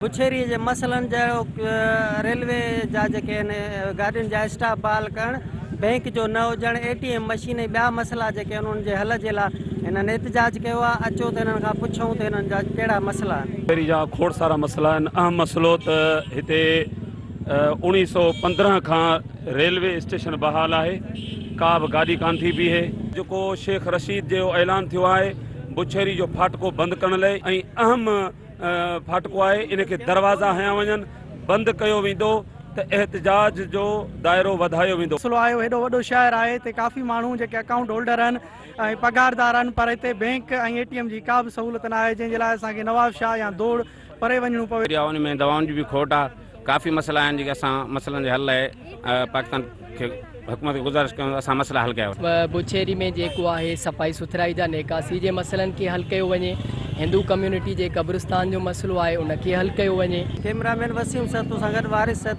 بڇيري جي مسئلن جهڙوڪ ريلوي جا جيڪي آهن گاڏين جا اسٽاپ بحال ڪرڻ، بئنڪ جو نه هجڻ، اي ٽي ايم مشين ۽ ٻيا مسئلا جيڪي آهن انهن جي حل جي لاء هنن احتجاج ڪيو آهي، اچو ته هنن کان پڇون ته هنن جا ڪهڙا مسئلا آهن. بڇيري جا کوڙ سارا مسئلا آهن، اهم مسئلو ته هتي 1915 کان ريلوي اسٽيشن بحال آهي، ڪا به گاڏي ڪانه ٿي بيهي. جيڪو شيخ رشيد جو اعلان ٿيو آهي بڇيري جو ڦاٽڪو بند ڪرڻ لئي ۽ اهم ڦاٽڪو آهي ان کي دروازا هنيا وڃن، بند ڪيو ويندو ته احتجاج جو دائرو وڌايو ويندو. مسئلو آهي هيڏو وڏو شهر آهي هتي ڪافي ماڻهو جيڪي اڪائونٽ هولڊر آهن ۽ پگهاردار آهن پر هتي بينڪ ۽ اي ٽي ايم جي ڪا به سهولت نه آهي جنهن جي لاء اسان کي نوابشاهه يا دوڙ پري وڃڻو پوي. ان ۾ دوائن جي به کوٽ آهي ڪافي مسئلا آهن جيڪي اسان مسئلن جي حل لاء پاڪستان کي حڪومت کي گذارش ڪيون ته اسان مسئلا حل ڪيا وڃن. بوڇيري ۾ جيڪو آهي صفائي سٿرائي جا نيڪاسي جي مسئلن کي حل ڪيو وڃي، هندو ڪميونٽي جي قبرستان جو مسئلو آهي ان کي حل ڪيو وڃي. ڪئميرا مين وسيم سهتو سان گڏ وارث سهتو.